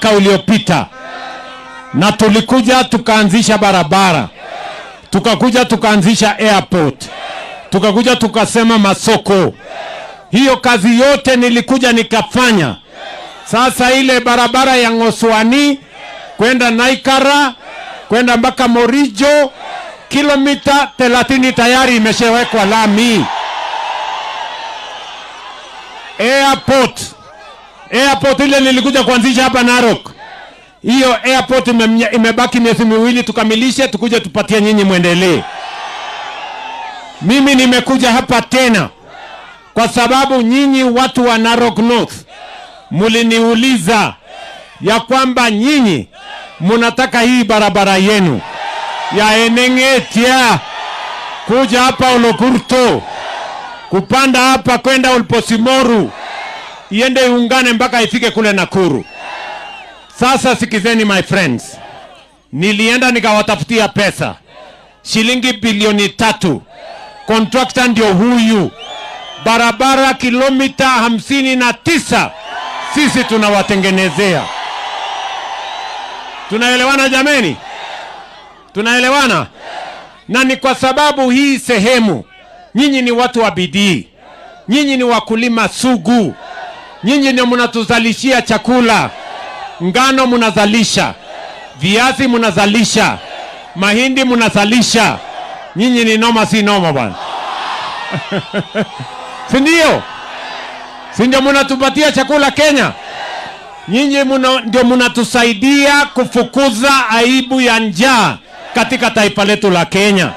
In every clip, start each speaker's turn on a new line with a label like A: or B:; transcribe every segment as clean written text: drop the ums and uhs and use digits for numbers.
A: Mwaka uliopita, na tulikuja tukaanzisha barabara, tukakuja tukaanzisha airport, tukakuja tukasema masoko. Hiyo kazi yote nilikuja nikafanya. Sasa ile barabara ya Ngoswani kwenda Naikara kwenda mpaka Morijo kilomita 30 tayari imeshawekwa lami. Airport, airport ile nilikuja kuanzisha hapa Narok, hiyo airport imebaki miezi 2 tukamilishe, tukuje tupatie nyinyi mwendelee. Mimi nimekuja hapa tena kwa sababu nyinyi watu wa Narok North muliniuliza ya kwamba nyinyi munataka hii barabara yenu ya Enengetia kuja hapa Olokurto kupanda hapa kwenda Olposimoru iende iungane mpaka ifike kule Nakuru. Sasa sikizeni my friends, nilienda nikawatafutia pesa shilingi bilioni 3. Contractor ndio huyu, barabara kilomita 59 sisi tunawatengenezea. Tunaelewana jameni? Tunaelewana? Na ni kwa sababu hii sehemu, nyinyi ni watu wa bidii, nyinyi ni wakulima sugu, nyinyi ndio mnatuzalishia chakula. Ngano mnazalisha, viazi mnazalisha, mahindi mnazalisha. Nyinyi ni noma, si noma bwana? Si ndio? Si ndio mnatupatia chakula Kenya? Nyinyi ndio mnatusaidia kufukuza aibu ya njaa katika taifa letu la Kenya.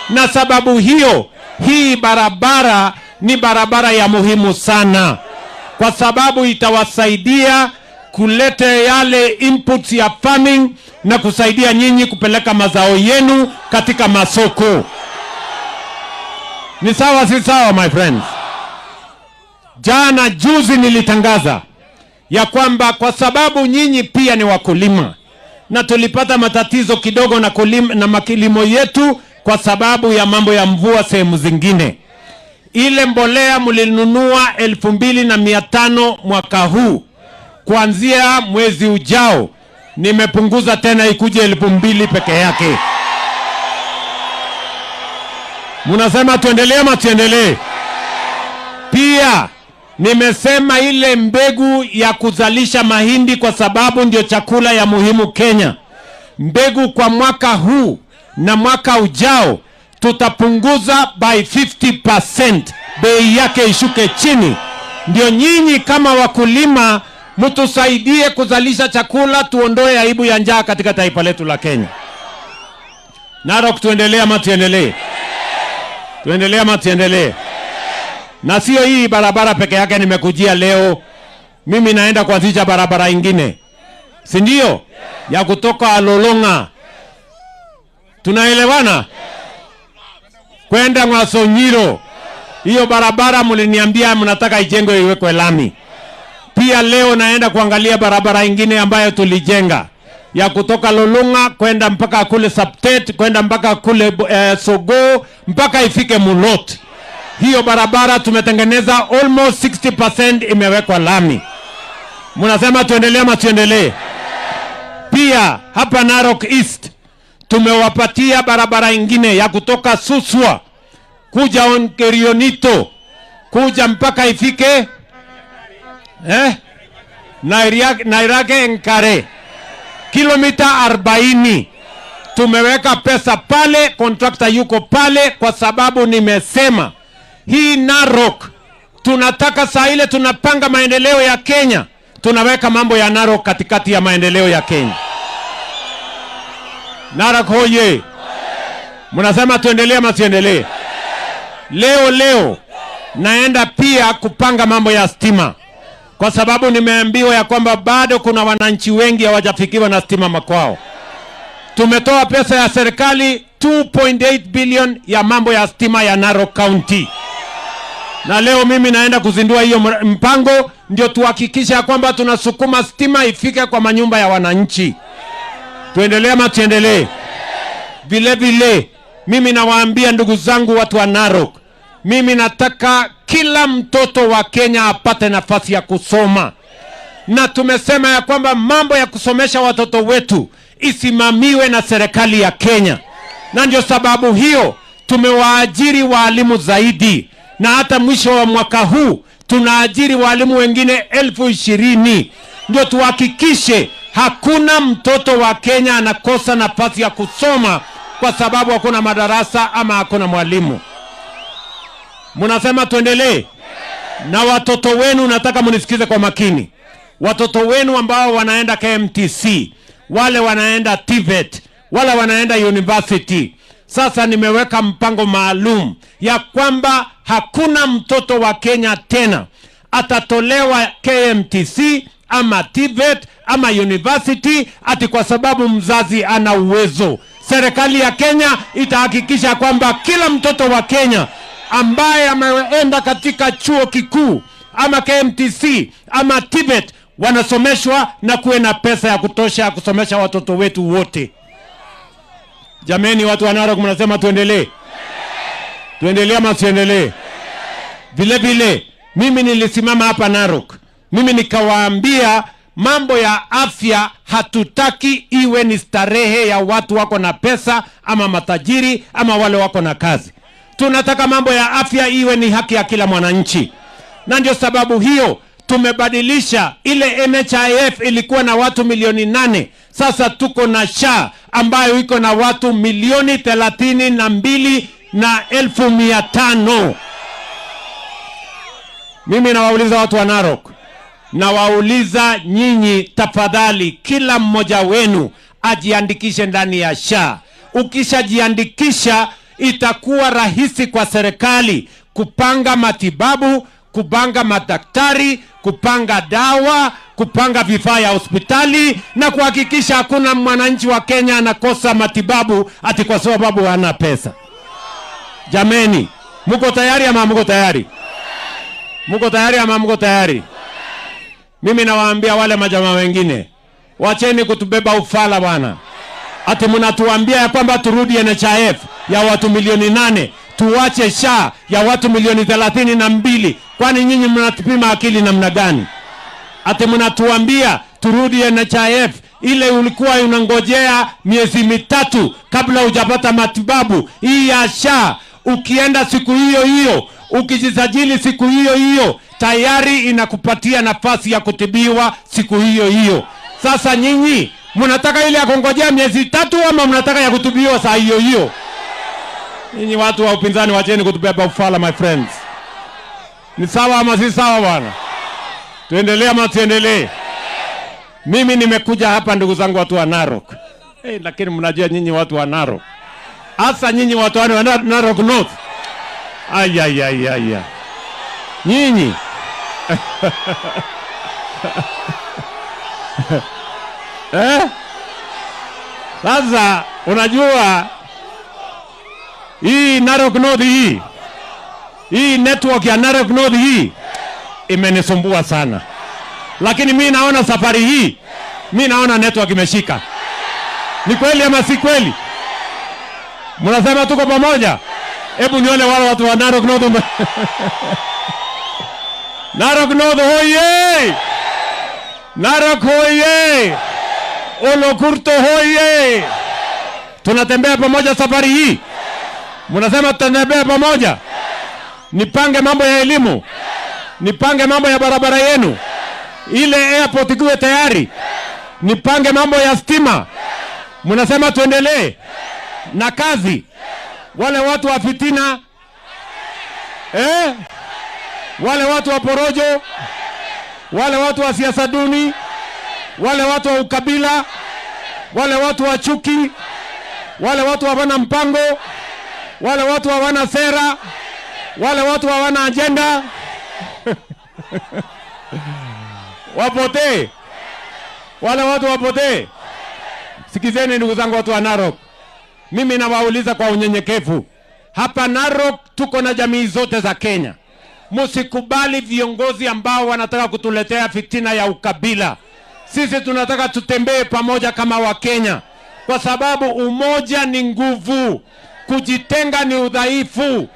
A: Na sababu hiyo, hii barabara ni barabara ya muhimu sana, kwa sababu itawasaidia kuleta yale inputs ya farming na kusaidia nyinyi kupeleka mazao yenu katika masoko. Ni sawa, si sawa, my friends? Jana juzi nilitangaza ya kwamba kwa sababu nyinyi pia ni wakulima na tulipata matatizo kidogo na, kulima, na makilimo yetu kwa sababu ya mambo ya mvua sehemu zingine. Ile mbolea mlinunua 2,500 mwaka huu, kuanzia mwezi ujao nimepunguza tena ikuje 2,000 peke yake. Munasema tuendelee ama tuendelee? Pia nimesema ile mbegu ya kuzalisha mahindi, kwa sababu ndio chakula ya muhimu Kenya. Mbegu kwa mwaka huu na mwaka ujao tutapunguza by 50%, bei yake ishuke chini, ndio nyinyi kama wakulima mtusaidie kuzalisha chakula, tuondoe aibu ya njaa katika taifa letu la Kenya. Narok, tuendelee ama tuendelee? Tuendelee ama tuendelee? Na sio hii barabara peke yake nimekujia leo. Mimi naenda kuanzisha barabara ingine, si ndio? Ya kutoka Alolonga, tunaelewana, kwenda Ngwasonyiro. Hiyo barabara mliniambia mnataka ijengwe iwekwe lami. Pia leo naenda kuangalia barabara ingine ambayo tulijenga ya kutoka Lolonga kwenda mpaka kule Saptet, kwenda mpaka kule Sogo mpaka ifike Mulot. Hiyo barabara tumetengeneza almost 60% imewekwa lami. Mnasema tuendelee ama tuendelee? Pia hapa Narok East tumewapatia barabara ingine ya kutoka Suswa kuja Onkerionito kuja mpaka ifike Nairake Enkare kilomita 40. Tumeweka pesa pale, contractor yuko pale, kwa sababu nimesema hii Narok tunataka saa ile tunapanga maendeleo ya Kenya, tunaweka mambo ya Narok katikati ya maendeleo ya Kenya. Narok hoye! Mnasema tuendelee ama tuendelee? Leo leo naenda pia kupanga mambo ya stima, kwa sababu nimeambiwa ya kwamba bado kuna wananchi wengi hawajafikiwa na stima makwao. Tumetoa pesa ya serikali 2.8 billion ya mambo ya stima ya Narok County, na leo mimi naenda kuzindua hiyo mpango, ndio tuhakikishe ya kwamba tunasukuma stima ifike kwa manyumba ya wananchi. Tuendelee ama tuendelee? Vile vile mimi nawaambia ndugu zangu watu wa Narok, mimi nataka kila mtoto wa Kenya apate nafasi ya kusoma. Na tumesema ya kwamba mambo ya kusomesha watoto wetu isimamiwe na serikali ya Kenya, na ndio sababu hiyo tumewaajiri waalimu zaidi, na hata mwisho wa mwaka huu tunaajiri waalimu wengine 20,000 ndio tuhakikishe hakuna mtoto wa Kenya anakosa nafasi ya kusoma kwa sababu hakuna madarasa ama hakuna mwalimu. Mnasema tuendelee? Na watoto wenu, nataka munisikize kwa makini. Watoto wenu ambao wanaenda KMTC, wale wanaenda TVET, wale wanaenda university. Sasa nimeweka mpango maalum ya kwamba hakuna mtoto wa Kenya tena atatolewa KMTC ama TVET ama university ati kwa sababu mzazi ana uwezo. Serikali ya Kenya itahakikisha kwamba kila mtoto wa Kenya ambaye ameenda katika chuo kikuu ama KMTC ama TVET wanasomeshwa na kuwe na pesa ya kutosha ya kusomesha watoto wetu wote. Jameni, watu wa Narok, mnasema tuendelee? Tuendelee ama tuendelee? Vile vile mimi nilisimama hapa Narok, mimi nikawaambia mambo ya afya hatutaki iwe ni starehe ya watu wako na pesa ama matajiri ama wale wako na kazi. Tunataka mambo ya afya iwe ni haki ya kila mwananchi, na ndio sababu hiyo tumebadilisha ile NHIF ilikuwa na watu milioni 8, sasa tuko na SHA ambayo iko na watu 32,500,000. Mimi nawauliza watu wa Narok, nawauliza nyinyi, tafadhali, kila mmoja wenu ajiandikishe ndani ya SHA. Ukishajiandikisha itakuwa rahisi kwa serikali kupanga matibabu, kupanga madaktari, kupanga dawa, kupanga vifaa ya hospitali na kuhakikisha hakuna mwananchi wa Kenya anakosa matibabu ati kwa sababu hana pesa. Jameni, muko tayari ama muko tayari? Muko tayari ama muko tayari? Mimi nawaambia wale majamaa wengine, wacheni kutubeba ufala bwana. Ati mnatuambia ya kwamba turudi NHIF ya watu milioni 8, tuwache SHA ya watu milioni 32. Kwani nyinyi mnatupima akili namna gani? Ati mnatuambia turudi NHIF ile ulikuwa unangojea miezi 3 kabla hujapata matibabu. Hii ya SHA ukienda siku hiyo hiyo, ukijisajili siku hiyo hiyo, tayari inakupatia nafasi ya kutibiwa siku hiyo hiyo. Sasa nyinyi mnataka ile ya kungojea miezi 3 ama mnataka ya kutibiwa saa hiyo hiyo? Nyinyi watu wa upinzani, wacheni kutubeba ufala, my friends. Ni sawa ama si sawa bwana? Tuendelee ama tuendelee? Mimi nimekuja hapa ndugu zangu watu wa Narok. Hey, lakini mnajua nyinyi watu wa Narok, hasa nyinyi watu wa Narok North. Ay, ay, ay, ay, ay. Nyinyi eh? Sasa unajua hii Narok North hii network ya Narok North hii imenisumbua sana, lakini mi naona safari hii, mi naona network imeshika. Ni kweli ama si kweli? Mnasema tuko pamoja? Hebu nione wale watu wa Narok North. Narok North hoye! Narok hoye! Olokurto hoye! Tunatembea pamoja safari hii. Mnasema tutatembea pamoja? Nipange mambo ya elimu, nipange mambo ya barabara yenu, ile airport ikiwe tayari, nipange mambo ya stima. Mnasema tuendelee na kazi. Wale watu wa fitina, wale watu wa porojo, wale watu wa siasa duni, wale watu wa ukabila, wale watu wa chuki, wale watu hawana mpango, wale watu hawana sera, wale watu hawana agenda wapotee. Wale watu wapotee. Sikizeni ndugu zangu watu wa Narok, mimi nawauliza kwa unyenyekevu. Hapa Narok tuko na jamii zote za Kenya. Msikubali viongozi ambao wanataka kutuletea fitina ya ukabila. Sisi tunataka tutembee pamoja kama Wakenya, kwa sababu umoja ni nguvu, kujitenga ni udhaifu.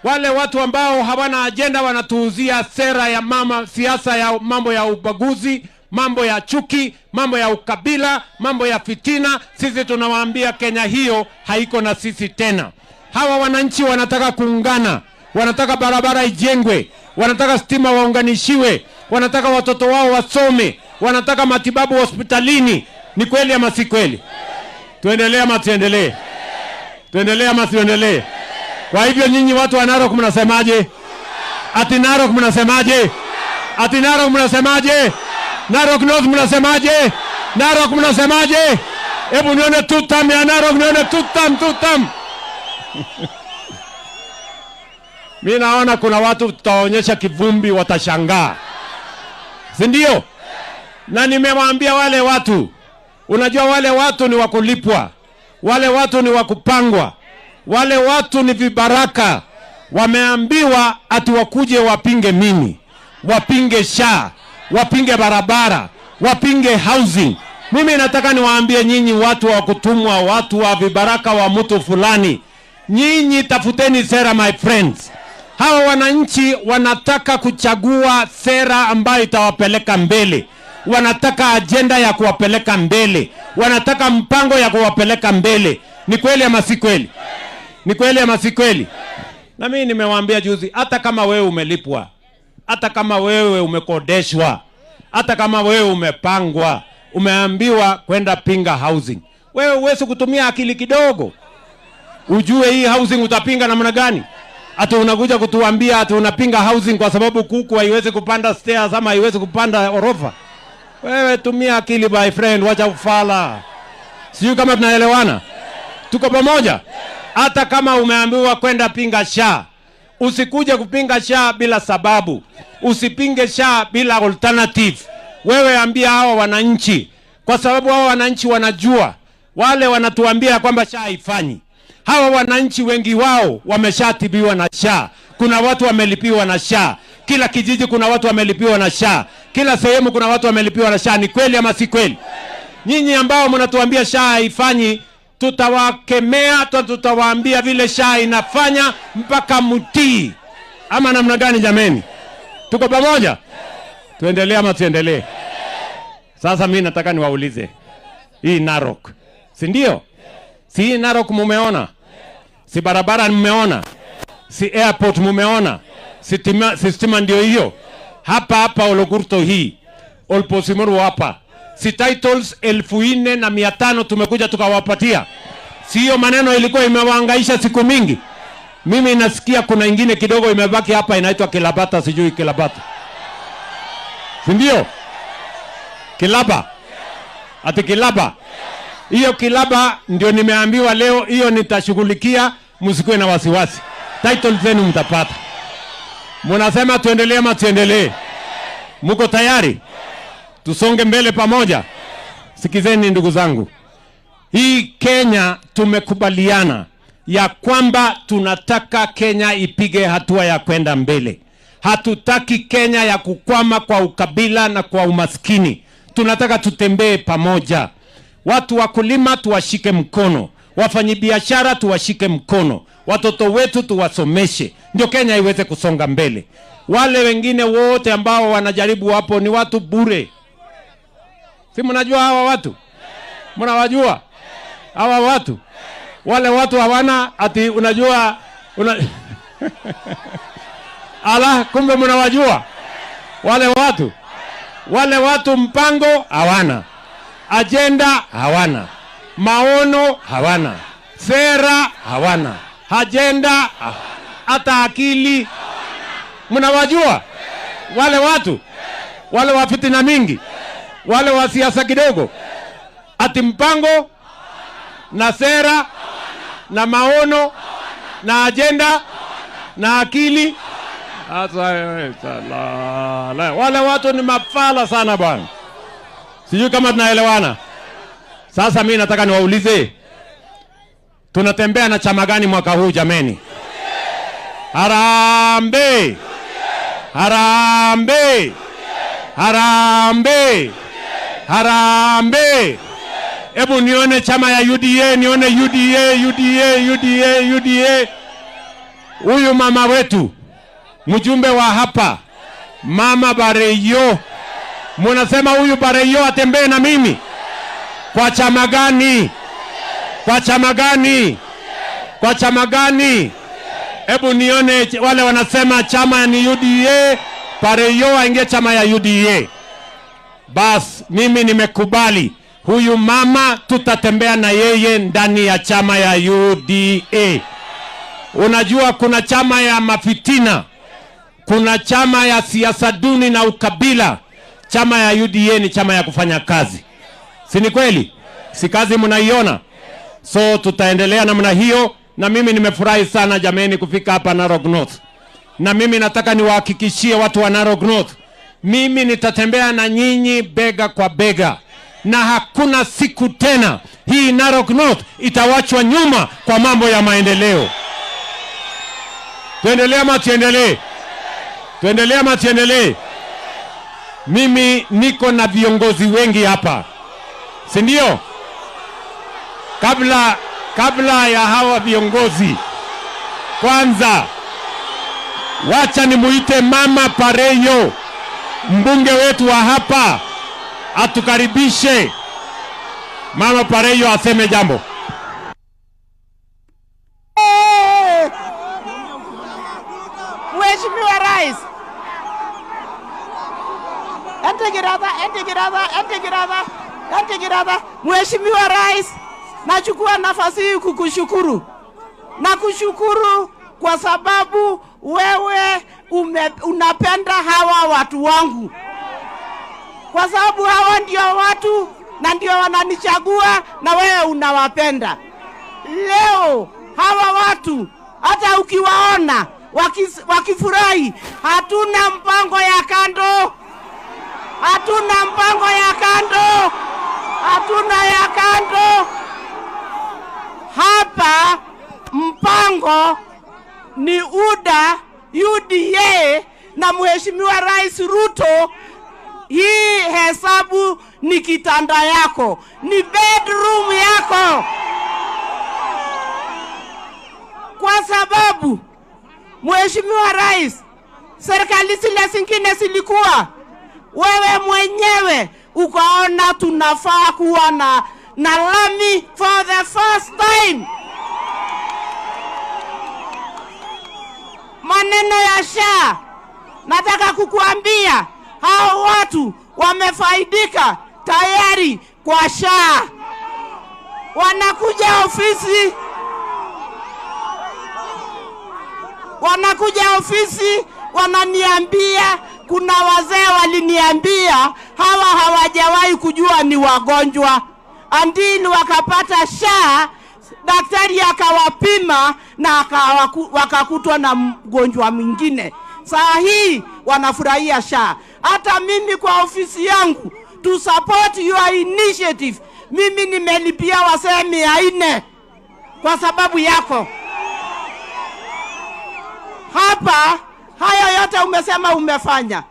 A: Wale watu ambao hawana ajenda wanatuuzia sera ya mama, siasa ya mambo ya ubaguzi, mambo ya chuki, mambo ya ukabila, mambo ya fitina. Sisi tunawaambia Kenya hiyo haiko na sisi tena. Hawa wananchi wanataka kuungana, wanataka barabara ijengwe, wanataka stima waunganishiwe, wanataka watoto wao wasome, wanataka matibabu hospitalini. Ni kweli ama si kweli? Tuendelee ama tuendelee? Tuendelee ama tuendelee? Kwa hivyo nyinyi watu wa Narok mnasemaje? Ati Narok mnasemaje? Ati Narok mnasemaje? Narok North mnasemaje? Narok mnasemaje? Hebu nione tutam ya Narok, nione tutam, tutam. Mimi naona kuna watu tutaonyesha kivumbi watashangaa, si ndio? Na nimewaambia wale watu, unajua wale watu ni wakulipwa, wale watu ni wakupangwa, wale watu ni vibaraka. Wameambiwa ati wakuje wapinge mimi, wapinge SHA, wapinge barabara, wapinge housing. Mimi nataka niwaambie nyinyi watu wa kutumwa, watu wa vibaraka wa mtu fulani, nyinyi tafuteni sera, my friends. Hawa wananchi wanataka kuchagua sera ambayo itawapeleka mbele, wanataka ajenda ya kuwapeleka mbele, wanataka mpango ya kuwapeleka mbele. Ni kweli ama si kweli? Ni kweli ama si kweli? Na mimi nimewaambia juzi, hata kama wewe umelipwa, hata kama wewe umekodeshwa, hata kama wewe umepangwa, umeambiwa kwenda pinga housing, wewe huwezi kutumia akili kidogo ujue hii housing utapinga namna gani? Ati unakuja kutuambia ati unapinga housing kwa sababu kuku haiwezi kupanda stairs ama haiwezi kupanda orofa. Wewe tumia akili my friend, wacha ufala. Sijui kama tunaelewana. Tuko pamoja? Hata kama umeambiwa kwenda pinga SHA, usikuje kupinga SHA bila sababu. Usipinge SHA bila alternative. Wewe ambia hawa wananchi, kwa sababu hawa wananchi wanajua. Wale wanatuambia kwamba SHA haifanyi. Hawa wananchi wengi wao wameshatibiwa na SHA. Kuna watu wamelipiwa na SHA. Kila kijiji kuna watu wamelipiwa na SHA. Kila sehemu kuna watu wamelipiwa na SHA. Ni kweli ama si kweli? Nyinyi ambao mnatuambia SHA haifanyi, tutawakemea, tutawaambia vile SHA inafanya mpaka mtii. Ama namna gani jameni? Tuko pamoja? Tuendelee ama tuendelee? Sasa mimi nataka niwaulize. Hii Narok, si ndio? Si hii Narok mumeona? Si barabara mmeona? Si airport mumeona? Si stima ndio hiyo? Hapa hapa Ologurto hii, Olposimoru hapa. Si titles 4,500 tumekuja tukawapatia. Si hiyo maneno ilikuwa imewahangaisha siku mingi? Mimi nasikia kuna ingine kidogo imebaki hapa inaitwa Kilabata, sijui Kilabata. Si ndio? Kilaba. Ati Kilaba. Hiyo Kilaba ndio nimeambiwa leo, hiyo nitashughulikia, msikuwe na wasiwasi. Title zenu mtapata. Mnasema tuendelee ama tuendelee? Mko tayari? Tusonge mbele pamoja. Sikizeni ndugu zangu. Hii Kenya tumekubaliana ya kwamba tunataka Kenya ipige hatua ya kwenda mbele. Hatutaki Kenya ya kukwama kwa ukabila na kwa umaskini. Tunataka tutembee pamoja. Watu wakulima tuwashike mkono, wafanyibiashara tuwashike mkono, watoto wetu tuwasomeshe, ndio Kenya iweze kusonga mbele. Wale wengine wote ambao wanajaribu hapo ni watu bure. Si mnajua hawa watu? Mnawajua hawa watu? Wale watu hawana ati unajua Ala, kumbe mnawajua wale watu. Wale watu mpango hawana, agenda hawana, maono hawana, sera hawana, agenda hata akili. Mnawajua wale watu? Wale wa fitina mingi, wale wa siasa kidogo, ati mpango na sera na maono na agenda na akili. Wale watu ni mafala sana bwana. Sijui kama tunaelewana. Sasa mimi nataka niwaulize, tunatembea na chama gani mwaka huu jameni? Harambee! Harambee! Harambee! Harambee! Hebu nione chama ya UDA, nione UDA, UDA, UDA, UDA. Huyu mama wetu, mjumbe wa hapa, Mama Bareyo, Munasema huyu Pareyo atembee na mimi? Kwa chama gani? Kwa chama gani? Kwa chama gani? Hebu nione wale wanasema chama ni UDA, Pareyo aingie chama ya UDA. Bas, mimi nimekubali huyu mama, tutatembea na yeye ndani ya chama ya UDA. Unajua kuna chama ya mafitina, kuna chama ya siasa duni na ukabila. Chama ya UDA ni chama ya kufanya kazi, si ni kweli? Si kazi mnaiona? So tutaendelea namna hiyo, na mimi nimefurahi sana jameni kufika hapa Narok North, na mimi nataka niwahakikishie watu wa Narok North, mimi nitatembea na nyinyi bega kwa bega, na hakuna siku tena hii Narok North itawachwa nyuma kwa mambo ya maendeleo. Tuendelee ama tuendelee? Tuendelee ama tuendelee? Mimi niko na viongozi wengi hapa, si ndio? Kabla ya hawa viongozi, kwanza wacha nimuite Mama Pareyo, mbunge wetu wa hapa, atukaribishe. Mama Pareyo aseme jambo.
B: Mheshimiwa Rais, Entegiradha, entegiradha, entegiradha, entegiradha. Mheshimiwa Rais, nachukua nafasi hii kukushukuru. Nakushukuru kwa sababu wewe unapenda hawa watu wangu. Kwa sababu hawa ndio watu na ndio wananichagua na wewe unawapenda. Leo hawa watu hata ukiwaona wakifurahi, hatuna mpango ya kando. Hatuna mpango ya kando. Hatuna ya kando. Hapa mpango ni UDA, UDA na Mheshimiwa Rais Ruto. Hii hesabu ni kitanda yako, ni bedroom yako. Kwa sababu Mheshimiwa Rais, serikali zile zingine zilikuwa wewe mwenyewe ukaona tunafaa kuwa na lami for the first time. Maneno ya SHA, nataka kukuambia hao watu wamefaidika tayari kwa SHA. Wanakuja ofisi, wanakuja ofisi wananiambia, kuna wazee waliniambia hawa hawajawahi kujua ni wagonjwa, until wakapata SHA, daktari akawapima na wakakutwa na mgonjwa mwingine. Saa hii wanafurahia SHA. Hata mimi kwa ofisi yangu, to support your initiative, mimi nimelipia wasee 400 kwa sababu yako. Hapa haya yote umesema umefanya.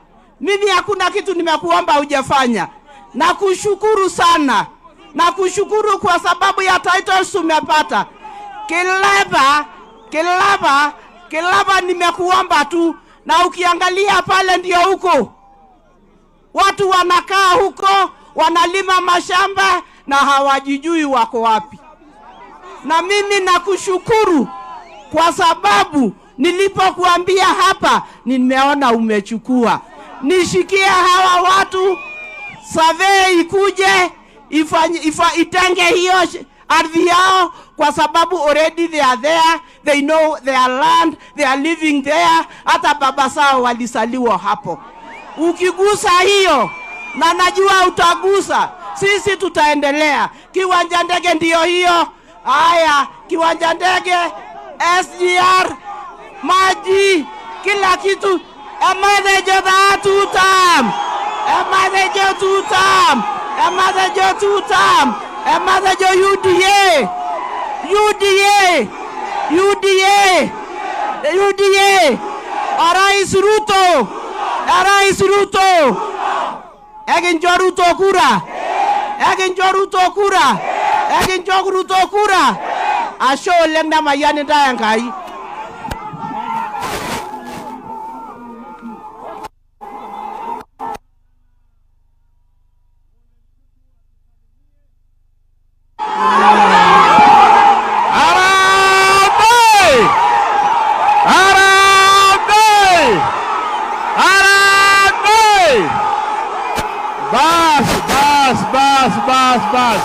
B: Mimi hakuna kitu nimekuomba hujafanya. Nakushukuru sana. Nakushukuru kwa sababu ya titles umepata. Kilaba, Kilaba, Kilaba nimekuomba tu. Na ukiangalia pale ndio huko. Watu wanakaa huko, wanalima mashamba na hawajijui wako wapi. Na mimi nakushukuru kwa sababu nilipokuambia hapa nimeona umechukua. Nishikie hawa watu, survey ikuje, itenge hiyo ardhi yao, kwa sababu already they are there, they know their land, they are living there. Hata baba zao walisaliwa hapo. Ukigusa hiyo, na najua utagusa, sisi tutaendelea. Kiwanja ndege ndio hiyo. Haya, kiwanja ndege, SGR, maji, kila kitu. Emathejo two term. Emathejo two term. Emathejo two term. Emathejo UDA. UDA. UDA. UDA. Rais Ruto. Rais Ruto. Ekincho Ruto kura. Ekincho Ruto kura. Ekincho Ruto kura. Ashe oleng namayian intae Enkai.
C: Bas, bas.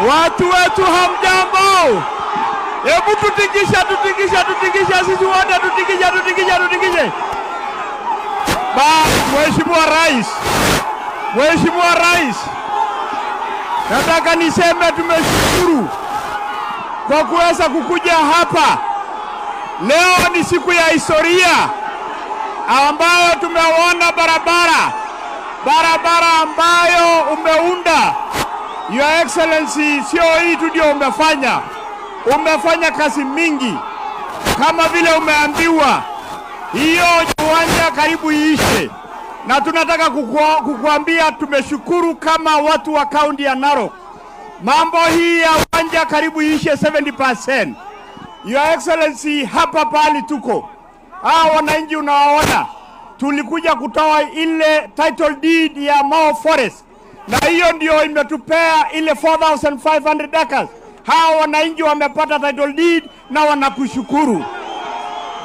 C: Watu wetu hamjambo. Hebu tutingisha, tutingisha, tutingisha sisi wote, tutingisha, tutingisha, tutingishe. Bas, Mheshimiwa Rais. Mheshimiwa Rais, nataka niseme tumeshukuru kwa kuweza kukuja hapa. Leo ni siku ya historia ambayo tumeona barabara, barabara ambayo umeunda. Your Excellency, sio hii tu ndio umefanya, umefanya kazi mingi kama vile umeambiwa hiyo uwanja karibu iishe, na tunataka kukuambia tumeshukuru kama watu wa kaunti ya Narok. Mambo hii ya uwanja karibu iishe 70%. Your Excellency, hapa pahali tuko, hawa wananchi unawaona, tulikuja kutoa ile title deed ya Mau Forest, na hiyo ndio imetupea ile 4500 acres. Hawa wananchi wamepata title deed na wanakushukuru.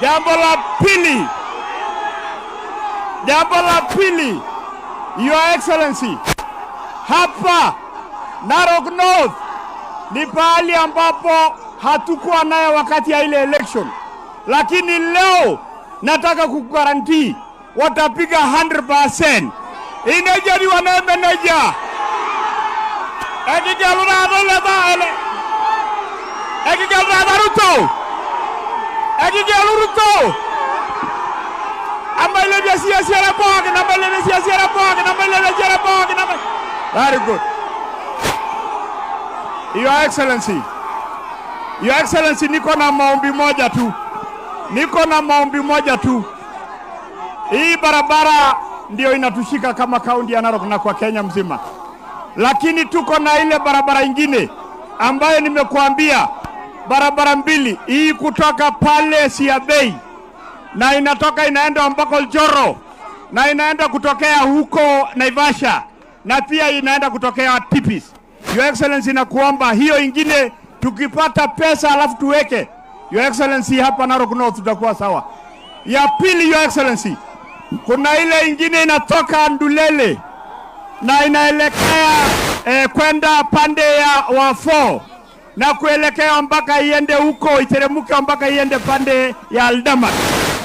C: Jambo la pili, jambo la pili, Your Excellency, hapa Narok North ni pahali ambapo hatukuwa nayo wakati ya ile election, lakini leo nataka kuguarantee watapiga 100%. Inejeri wane meneja ekigelu taata leta ele ekigelu taata Ruto, ekigelu Ruto amailepie siasiara pookin, namailepie siasiara pookin, namailepie siara pookin. Very good. Your Excellency, Your Excellency, niko na maombi moja tu, niko na maombi moja tu. Hii barabara ndio inatushika kama kaunti ya Narok na kwa Kenya mzima, lakini tuko na ile barabara ingine ambayo nimekuambia, barabara mbili, hii kutoka pale Siabei na inatoka inaenda mpaka Oljoro na inaenda kutokea huko Naivasha na pia inaenda kutokea Tipis. Your Excellency, nakuomba hiyo ingine tukipata pesa alafu tuweke. Your Excellency, hapa Narok North tutakuwa sawa. Ya pili, Your Excellency, kuna ile ingine inatoka Ndulele na inaelekea kwenda pande ya Wafo na kuelekea mpaka iende huko iteremuke mpaka iende pande ya Aldamat.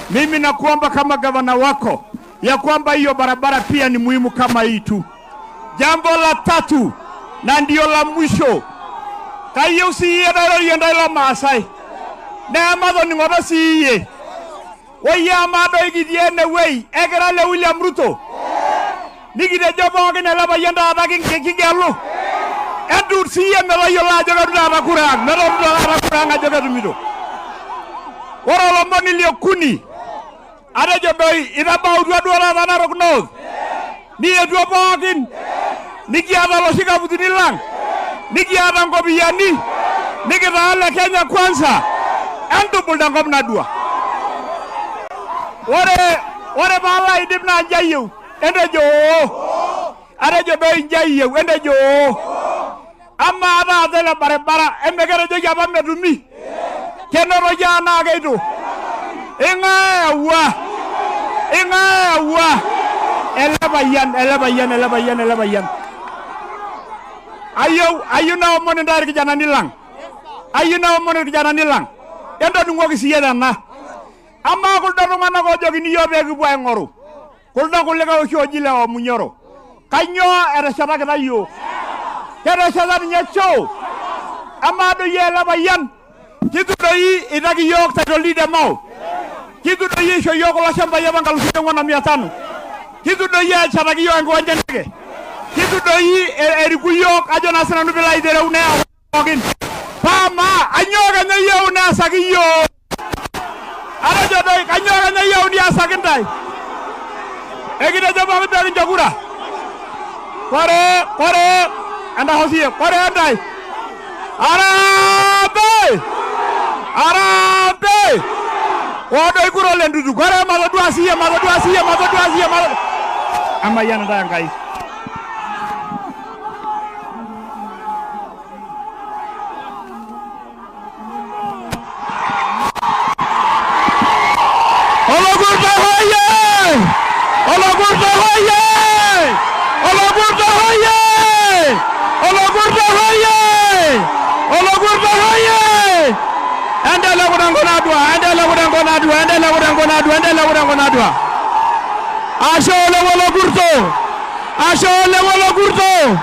C: Mimi nakuomba kama gavana wako ya kwamba hiyo barabara pia ni muhimu kama hii tu. Jambo la tatu na ndio la mwisho, kayieu siiyie nairorie ntae lomaasai neematoning'oto siiyie woyie amaa doi kitii enewuei ekira le William Ruto nikitejo pookin ele payian taata kigelu entuut siiyie metayiolo ajo ketu taata kura ang', metotu taata kura ang' ajo ketumito. Ore olomoni liokuni atejo doi itabautua duo taata Narok North, nietuo pookin, nikiata loshi kaputini lang', nikiata nkopiyiani, nikitaa le Kenya Kwanza, entubul tenkop nadua. Ore paalo aidip naa nji ayieu, entejo oo. Atejo doi nji ayieu, entejo oo. Amaa taata ele baribara emeketejoki apa metumi? Kenotoki anaa keitu? Ing'ae eyawua? Ing'ae eyawua? Ele payian, ele payian, ele payian, ele payian. Ayieu naomon intae irkijanani lang'. Ayieu naomon irkijanani lang'. Entoning'oki siyie tena. Amaa kuldo tung'anak oojokini iyiok pee kipuo aing'oru, kuldo kulikae oshi oji le Wamunyoro, kainyoo eteshetakita yiok? Ketesheta ninye choo. Amaa doi ele payian kitu doi itaki yiok title deed e Mau? Kitu doi isho yiok kulo shambai apa 4,500? Kitu doi eshetaki yiok enkiwanja enteke? Kitu doi eriku yiok ajo naa sinanu piilo aitereu neyau pookin? Paa anyoo kenya eyieu neasaki yiok? Atejo doi kanyoo kenya eyieu niasaki intae? Ekitejo pookin pee kincho kura. Kore entasho siiyie, kore entae. Harambee! Harambee! Oo doi kura ole Ntutu. Kore matodua siiyie, matodua siiyie, matodua siiyie, matodua. Emayian intae Enkai.
A: Olokurto hoye! Olokurto hoye! Olokurto hoye!
D: Kurangonadua, endele Kurangonadua, endele Kurangonadua, endele Kurangonadua. Ashe ole wolo kurto. Ashe ole wolo kurto.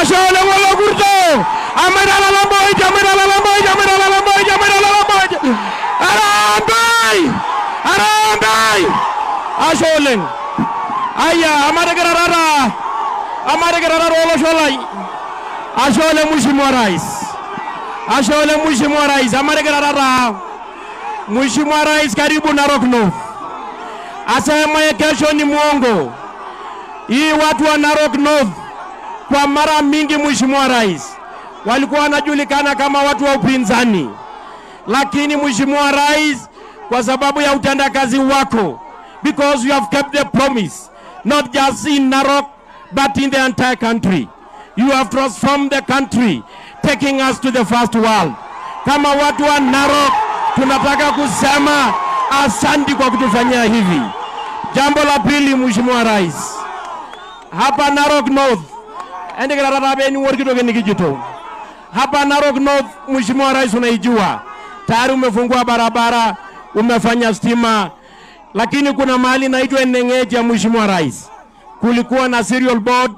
D: Ashe ole wolo kurto. Amera la lamboy, amera la lamboy, amera la lamboy, amera la lamboy. Harambee! Harambee! Ashe oleng. Aya, amare gerarara. Amare gerarara olosho lai. Ashe ole Mheshimiwa Rais. Ashe ole Mheshimiwa Rais. Amare gerarara. Mheshimiwa Rais, karibu Narok North. Asema kesho ni mwongo. Hii watu wa Narok North kwa mara mingi, Mheshimiwa Rais, walikuwa wanajulikana kama watu wa upinzani, lakini Mheshimiwa Rais, kwa sababu ya utendakazi wako, because you have kept the promise not just in Narok but in the entire country, you have transformed the country, taking us to the first world. Kama watu wa Narok tunataka kusema asanti kwa kutufanyia hivi. Jambo la pili, Mheshimiwa Rais, hapa Narok North endigirarara workitoke nikijito hapa Narok North, Mheshimiwa Rais, unaijua tayari, umefungua barabara, umefanya stima, lakini kuna mahali inaitwa Nengeja, Mheshimiwa Rais, kulikuwa na cereal board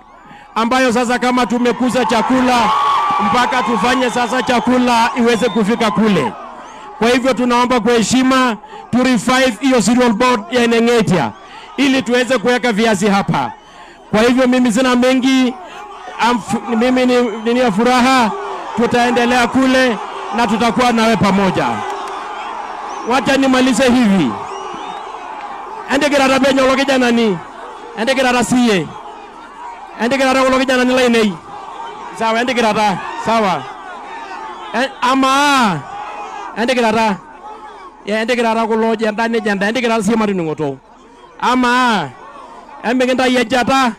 D: ambayo sasa kama tumekuza chakula mpaka tufanye sasa chakula iweze kufika kule. Kwa hivyo tunaomba kwa heshima tu revive hiyo cereal board ya Nengeja ili tuweze kuweka viazi hapa. Kwa hivyo mimi sina mengi, mimi ni ya furaha, tutaendelea kule na tutakuwa nawe pamoja. Wacha nimalize hivi. Endigirara benyo kulo kijanani, endigirara siye, endigirara kulo kijanani lainei. Sawa, endigirara, sawa. Ama endigirara, ya endigirara kulo jenda ni jenda, endigirara siye matining'oto. Ama emikintayu ejata,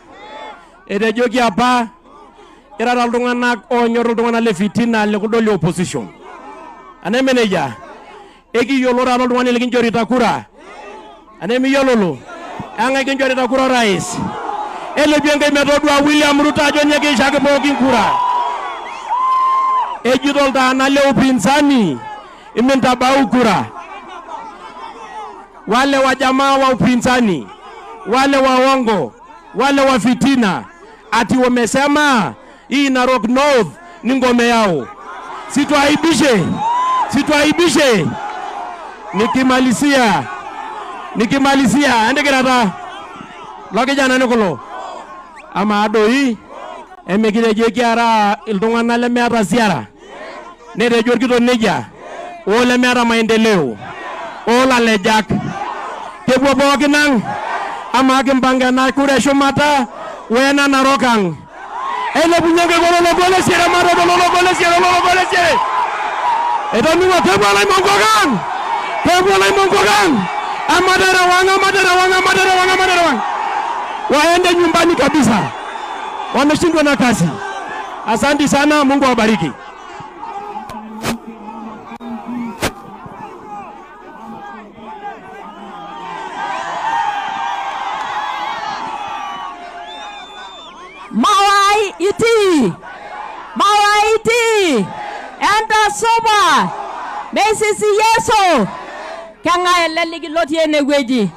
D: etejoki apa irara iltung'anak oonyor iltung'anak le fitina likuldo le opposition. Aneme nejia, ekiyiolo taata oltung'ani likinchorita kura. Anemiyiololo, eng'ae kinchorita kura orais? Elepie Enkai metodua William Ruto ajo nye kishaki pookin kura. Ejito iltung'anak le upinzani imintabau kura. Wale wa jamaa wa upinzani, wale waongo, wale wa fitina, ati wamesema hii Narok North ni ngome yao. Situaibishe, situaibishe. Nikimalizia, endigirata lokijanani kulo ama doi emikitejo kiara iltung'anak lemeeta ziara, netejo orkitok nejia olemeeta maendeleo olalejak kepuo pookin ang' amaa kimpanga ena kura eshumata wena Narok ang'. Eilepunye enkai le siere matodol le siere olologo le siere. Etoning'o kepuo ilaimonkok ang', kepuo ilaimonkok ang'. Amaterewang, amaterewang, amaterewang, amaterewang. Waende nyumbani kabisa, wameshindwa na kazi. Asante sana, Mungu awabariki.
E: Mawai iti. Mawai iti. Enta supa. Mesisi Yesu. Keng'ae ele likilotii enewueji?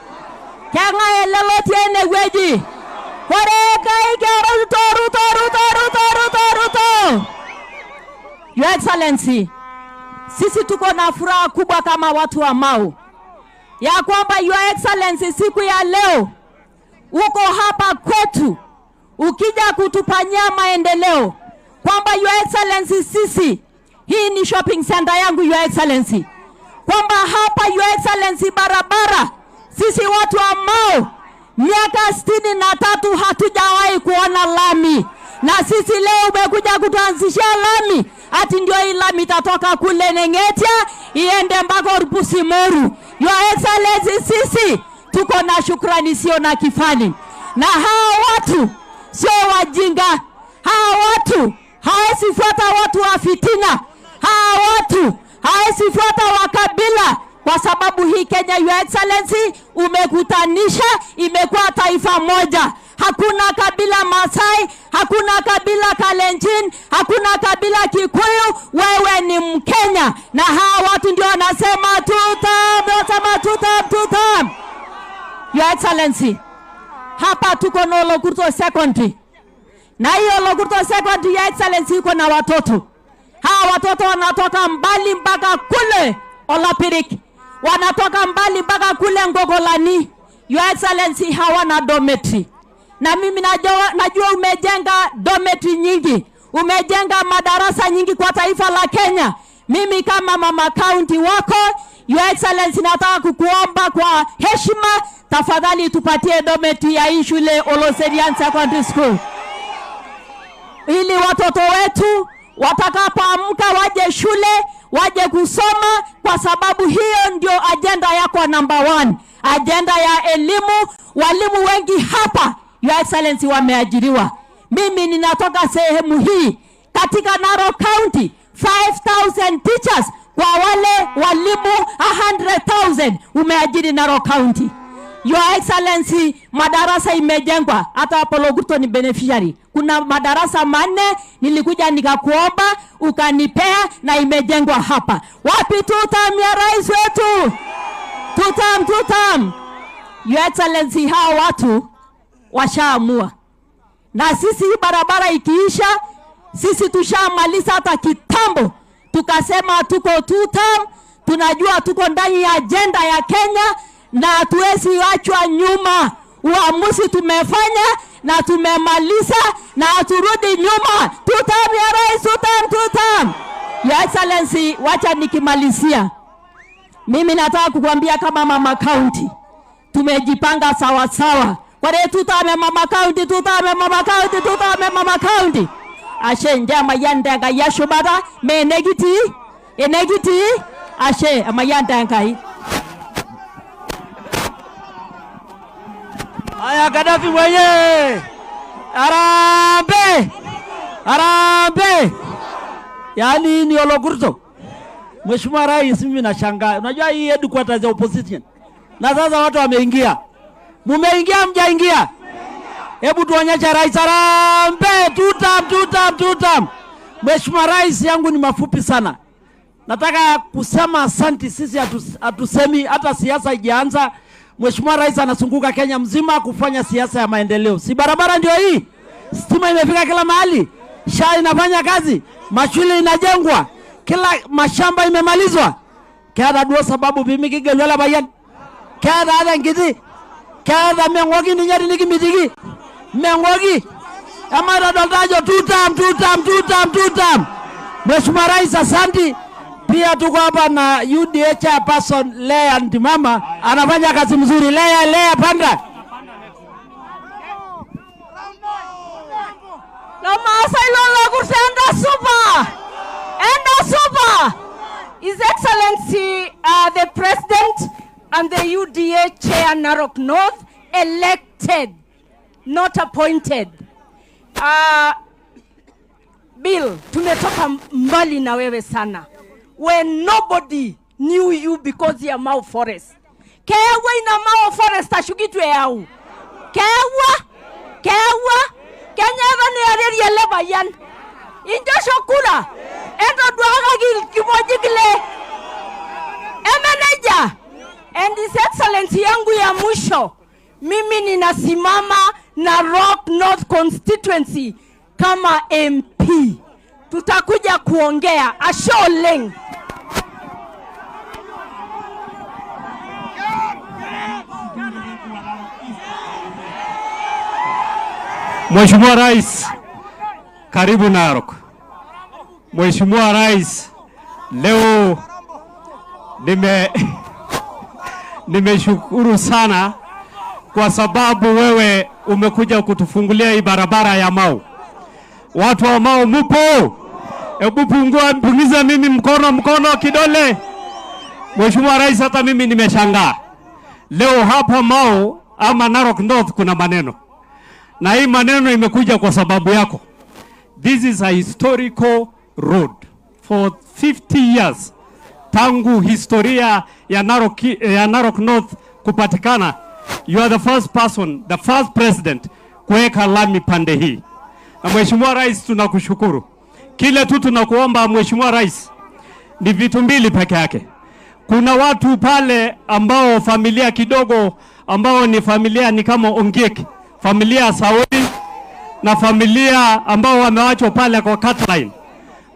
E: Keng'ae ele lotii enewueji? Ore Enkai kera Ruto, Ruto, Ruto, Ruto, Ruto, Ruto. Your Excellency, sisi tuko na furaha kubwa kama watu wa Mau ya kwamba Your Excellency siku ya leo uko hapa kwetu ukija kutupanyia maendeleo, kwamba Your Excellency sisi, hii ni shopping center yangu Your Excellency, kwamba hapa Your Excellency barabara, sisi watu wa Mau miaka 63 hatujawahi kuona lami, na sisi leo umekuja kutuanzishia lami, ati ndio hii lami itatoka kule Nengetia iende mpaka Orpusi-Moru. Your Excellency, sisi tuko na shukrani sio na kifani, na hawa watu sio wajinga, hawa watu hawezi fuata watu wa fitina, hawa watu hawezi fuata wa kabila, kwa sababu hii Kenya Your Excellency umekutanisha, imekuwa taifa moja. hakuna kabila Masai, hakuna kabila Kalenjin, hakuna kabila Kikuyu. Wewe ni Mkenya, na hawa watu ndio wanasema tutam, wanasema tutam, tutam. Your Excellency, hapa tuko na Olokurto Secondary, na hiyo Olokurto Secondary, Your Excellency, iko na watoto. Hawa watoto wanatoka mbali mpaka kule Olapirik, wanatoka mbali mpaka kule Ngogolani. Your Excellency, hawana dormitory, na mimi najua umejenga dormitory nyingi, umejenga madarasa nyingi kwa taifa la Kenya. Mimi kama mama county wako, Your Excellency, nataka kukuomba kwa heshima, tafadhali tupatie dormitory ya hii shule Oloserian Secondary School, ili watoto wetu watakapoamka waje shule, waje kusoma, kwa sababu hiyo ndio ajenda yako number one, ajenda ya elimu. Walimu wengi hapa, Your Excellency, wameajiriwa. Mimi ninatoka sehemu hii katika Narok County, 5000 teachers kwa wale walimu 100,000 umeajiri Narok County. Your Excellency, madarasa imejengwa, hata hapo Lokurto ni beneficiary. Kuna madarasa 4 nilikuja nikakuomba ukanipea na imejengwa hapa. Wapi tutam ya rais wetu? Tutam, tutam. Your Excellency, hao watu washaamua, na sisi hii barabara ikiisha, sisi tushamaliza hata kitambo, tukasema tuko tutam, tunajua tuko ndani ya agenda ya Kenya na hatuwezi achwa nyuma. Uamuzi tumefanya na tumemaliza na haturudi nyuma. Tutam ya rais, tutam, tutam. Your Excellency, wacha nikimalizia, mimi nataka kukuambia kama mama county tumejipanga sawa sawa. Kwa hiyo tutame mama county, tutame mama county, tutame mama county. Ashe njama yandanga yashubara menegiti enegiti ashe amayandanga.
B: Haya, Gaddafi mwenyewe. Harambee! Harambee! Yaani ni Olokurto. Mheshimiwa Rais, mimi nashangaa. Unajua hii headquarters ya opposition. Na sasa watu wameingia. Mumeingia mjaingia? Hebu tuonyeshe Rais harambee, tutam tutam tutam. Mheshimiwa Rais, yangu ni mafupi sana. Nataka kusema asanti. Sisi hatusemi hata siasa ijaanza. Mheshimiwa Rais anazunguka Kenya mzima kufanya siasa ya maendeleo. Si barabara ndio hii? Stima imefika kila mahali. SHA inafanya kazi, mashule inajengwa, kila mashamba imemalizwa. Kiata duo sababu bimi kigelwela bayan. Kiata ada ngiti. Kiata mengoki ninyari nikimitiki. Mengoki. Amara doltajo tutam tutam tutam tutam. Mheshimiwa Rais, asanti. Pia tuko hapa na UDA chairperson Lea Ndimama, anafanya kazi mzuri. Lea, Lea panda.
E: Lomaasai Lolokurto, enda super. Enda super.
F: His Excellency the President and the UDA chair Narok North, elected, not appointed. Bill, tumetoka mbali na wewe sana. When nobody knew you because ya Mau Forest. Kewa ina Mau Forest ashugitwe yau. Kewa, kewa, Kenya ni areria lebayan. Injo shokura. Endo duaga kimojikile. Emeneja. And His Excellency yangu ya mwisho, mimi ninasimama Narok North constituency kama MP. Tutakuja kuongea. Asholeng.
A: Mheshimiwa Rais, karibu Narok. Mheshimiwa Rais, leo nimeshukuru sana kwa sababu wewe umekuja kutufungulia hii barabara ya Mau. Watu wa Mau mupo? Hebu pungiza mimi mkono kidole. Mheshimiwa Rais, hata mimi nimeshangaa. Leo hapa Mau ama Narok North kuna maneno. Na hii maneno imekuja kwa sababu yako. This is a historical road for 50 years. Tangu historia ya Narok North kupatikana, you are the first person, the first president
G: kuweka lami pande hii. Na Mheshimiwa Rais, tunakushukuru. Kile tu tunakuomba Mheshimiwa Rais ni vitu mbili peke yake. Kuna watu pale ambao familia kidogo ambao ni familia ni kama Ongiek, familia Saudi na familia ambao wamewachwa pale kwa Katline,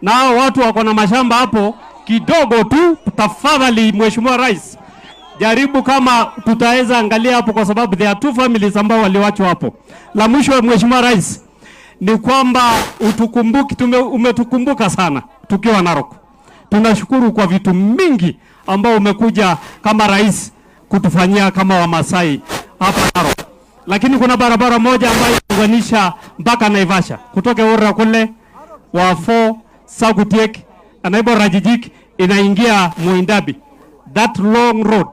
G: na hao watu wako na mashamba hapo kidogo tu. Tafadhali Mheshimiwa Rais, jaribu kama tutaweza angalia hapo, kwa sababu there are two families ambao waliwachwa hapo. La mwisho Mheshimiwa Rais ni kwamba utukumbuki, umetukumbuka sana tukiwa Narok. Tunashukuru kwa vitu mingi ambao umekuja kama rais kutufanyia kama Wamasai hapa Narok. Lakini kuna barabara moja ambayo inaunganisha mpaka Naivasha kutoka Ora kule Wafo Sakutiek Anaibo Rajijik inaingia Muindabi. That long road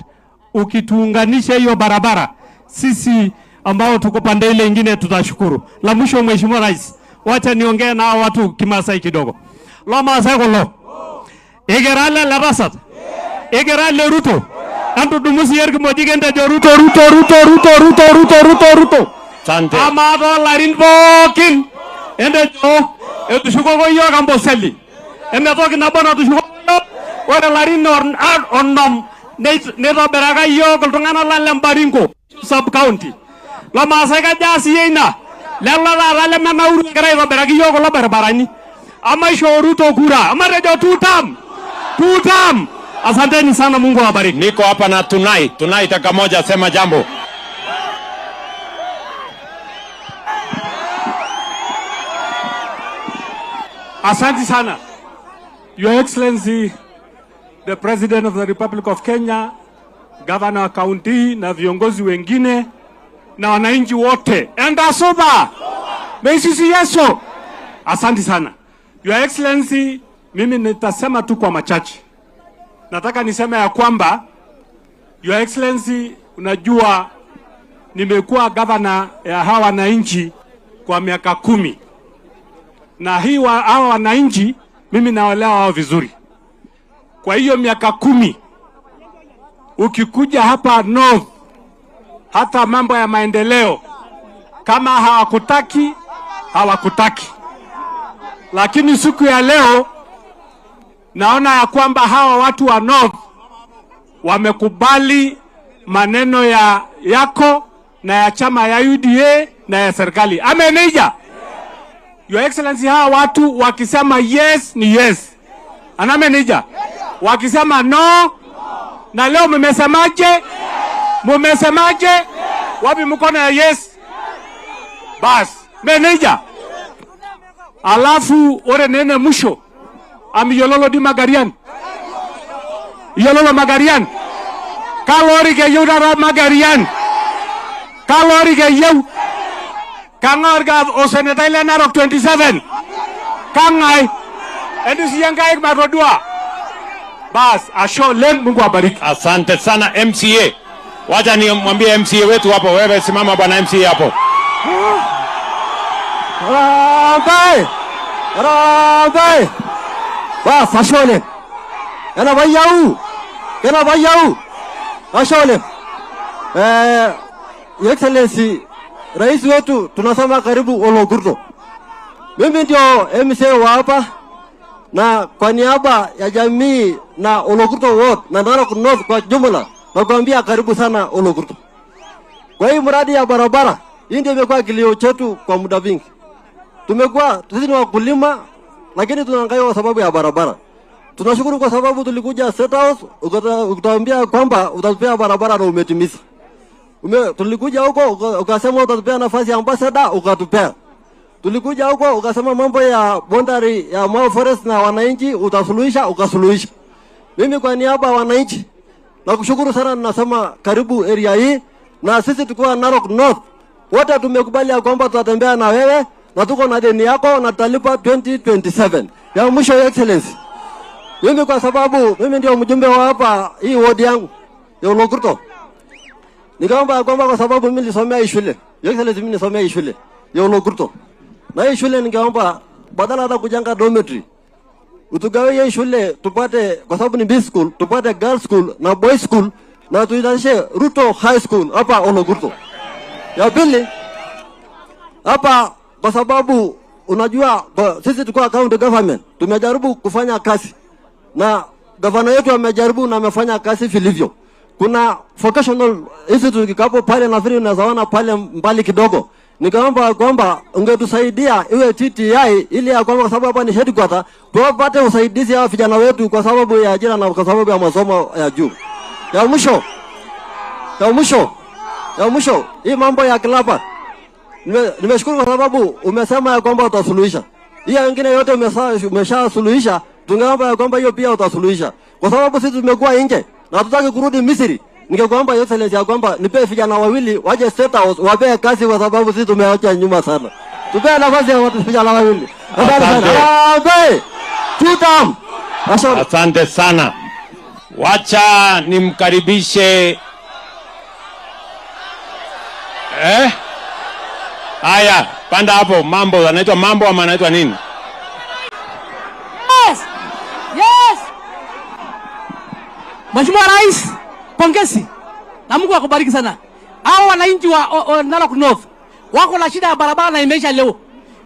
G: ukituunganisha hiyo barabara, sisi ambao tuko pande ile ingine tutashukuru. La mwisho Mheshimiwa Rais, wacha niongee na hao watu Kimasai kidogo. Lo Masai kulo. Igera le Lasat. Igera le Ruto. Antudumu siyer kimoji kentejo Ruto Ruto Ruto Ruto Ruto Ruto Ruto Ruto.
A: Asante.
G: Ama toolarin pookin entejo etushukoko yiok Amboseli. Emetoki nabo natushukoko yiok, ore larin onom neitobiraka yiok iltung'anak lang le Baringo sub county. Lo Maasai kajo aas ina? Lelo taata lemenauru egira aitobiraki yiok kulo baribarani. Amaisho Ruto kura. Amatejo two term. Two term. Asanteni sana, Mungu awabariki.
A: Niko hapa na Tunai. Tunai, dakika moja, sema jambo.
H: Asante sana. Your Excellency, the President of the Republic of Kenya, Governor wa County na viongozi wengine na wananchi wote. Enda soba. Meisisi Yesu. Asante sana. Your Excellency, mimi nitasema tu kwa machache. Nataka niseme ya kwamba Your Excellency, unajua nimekuwa governor ya hawa wananchi kwa miaka 10. Na hii hawa wananchi mimi naelewa wao vizuri. Kwa hiyo miaka 10 ukikuja hapa North, hata mambo ya maendeleo kama hawakutaki, hawakutaki. Lakini siku ya leo naona ya kwamba hawa watu wa North wamekubali maneno ya yako na ya chama ya UDA na ya serikali. Amenija. Your Excellency, hawa watu wakisema yes ni yes. Anamenija. Wakisema no, na leo mmesemaje? Mmesemaje? Wapi mkono ya yes? Bas, meneja. Alafu ore nene mwisho. Ami yololo di Magarian. Yololo Magarian. Kalori ke yudara Magarian. Kalori ke yu. Kangor ga osenetai le Narok 27. Kangai. Endisi yangai marodua. Bas, asho leng, Mungu abariki.
A: Asante sana MCA. Wacha nimwambie MCA wetu hapo. Wewe simama bwana MCA hapo.
I: Harambee! Harambee! Bas, asho leng. Yana bayau. Yana bayau. Asho leng. Your Excellency, Rais wetu tunasema karibu Ologurdo. Mimi ndio MCA wa hapa, na kwa niaba ya jamii na Ologurdo Ward na Narok North kwa jumla, nakuambia karibu sana Ologurdo. Kwa hii mradi ya barabara, hii ndio imekuwa kilio chetu kwa muda vingi. Tumekuwa sisi ni wakulima, lakini tunahangaika kwa sababu ya barabara. Tunashukuru kwa sababu tulikuja State House, ukatuambia kwamba utatupea barabara na umetimiza. Tulikuja huko ukasema utatupea nafasi ya ambassador, ukatupea. Tulikuja huko ukasema mambo ya boundary ya Mau Forest na wananchi utasuluhisha, ukasuluhisha. Mimi kwa niaba ya wananchi nakushukuru sana, ninasema karibu area hii, na sisi tukiwa Narok North wote tumekubali ya kwamba tutatembea na wewe na tuko na deni yako na tutalipa 2027. Ya mwisho, Your Excellency, mimi kwa sababu mimi ndio mjumbe wa hapa hii ward yangu ya Ologurdo, nikaomba ya kwamba kwa sababu mimi nilisomea hii shule, Your Excellency, mimi nilisomea hii shule ya Ologurdo, na hii shule ningeomba badala hata kujenga dormitory utugawie hii shule tupate, kwa sababu ni B school, tupate girls school na boys school na tuitashe Ruto High School hapa Ologurdo. Ya pili, Hapa kwa sababu unajua sisi tuko county government, tumejaribu kufanya kazi na gavana yetu amejaribu na amefanya kazi vilivyo. Kuna vocational institute kikapo pale, nafikiri unazaona pale mbali kidogo. Nikaomba kwamba ungetusaidia iwe TTI ili ya kwamba kwa sababu hapa ni headquarter tuwapate usaidizi hawa vijana wetu kwa sababu ya ajira na kwa sababu ya masomo ya juu. Ya mwisho hii mambo ya klapa. Nimeshukuru kwa sababu umesema ya kwamba utasuluhisha. Hiyo wengine yote umeshasuluhisha, tungeomba ya kwamba hiyo pia utasuluhisha. Kwa sababu sisi tumekuwa nje na hatutaki kurudi Misri. Ningekuomba Your Excellency ya kwamba nipe vijana wawili waje State House wape kazi kwa sababu sisi tumeacha nyuma sana. Tupe nafasi ya watu vijana wawili. Asante. Tutam.
A: Asante sana. Wacha nimkaribishe Haya, panda hapo. Mambo anaitwa Mambo ama anaitwa nini?
J: Yes. Yes. Mheshimiwa Rais, pongezi. Na Mungu akubariki sana. Hao wananchi wa Narok North wako na shida ya barabara na imeisha leo.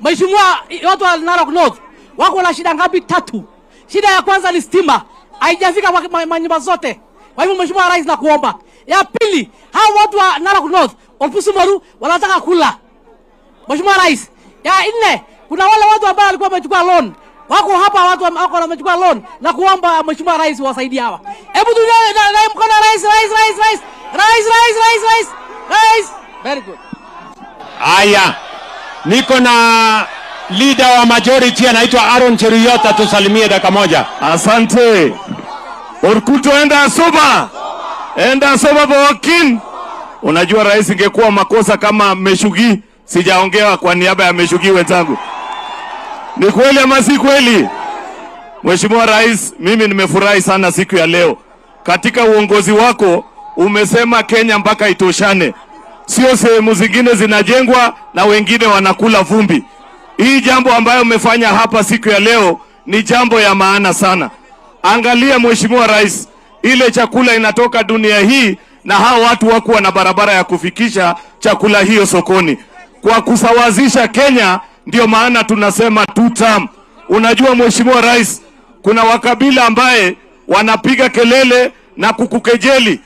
J: Mheshimiwa, watu wa Narok North wako na shida ngapi? Tatu. Shida ya kwanza ni stima, haijafika kwa manyumba zote. Kwa hivyo Mheshimiwa Rais nakuomba. Ya pili, hao watu wa Narok North, Olpusumaru wanataka kula. Mheshimiwa Rais, ya nne, kuna wale watu ambao walikuwa wamechukua loan. Wako hapa watu wako wamechukua loan na kuomba Mheshimiwa Rais wasaidie hawa. Hebu tunaye mkono Rais, Rais, Rais, Rais. Rais, Rais, Rais, Rais. Rais. Very good.
A: Haya. Niko na leader wa majority anaitwa Aaron Cheruiyot, tusalimie dakika moja.
K: Asante. Orkuto enda soba. Enda soba bokin. Unajua rais, ingekuwa makosa kama Meshugi sijaongea kwa niaba ya Meshugi wenzangu. Ni kweli ama si kweli? Mheshimiwa Rais, mimi nimefurahi sana siku ya leo. Katika uongozi wako umesema Kenya mpaka itoshane. Sio sehemu zingine zinajengwa na wengine wanakula vumbi. Hii jambo ambayo umefanya hapa siku ya leo ni jambo ya maana sana. Angalia Mheshimiwa Rais, ile chakula inatoka dunia hii na hao watu wako na barabara ya kufikisha chakula hiyo sokoni. Kwa kusawazisha Kenya, ndio maana tunasema two term. Unajua Mheshimiwa Rais, kuna wakabila ambaye wanapiga kelele na kukukejeli.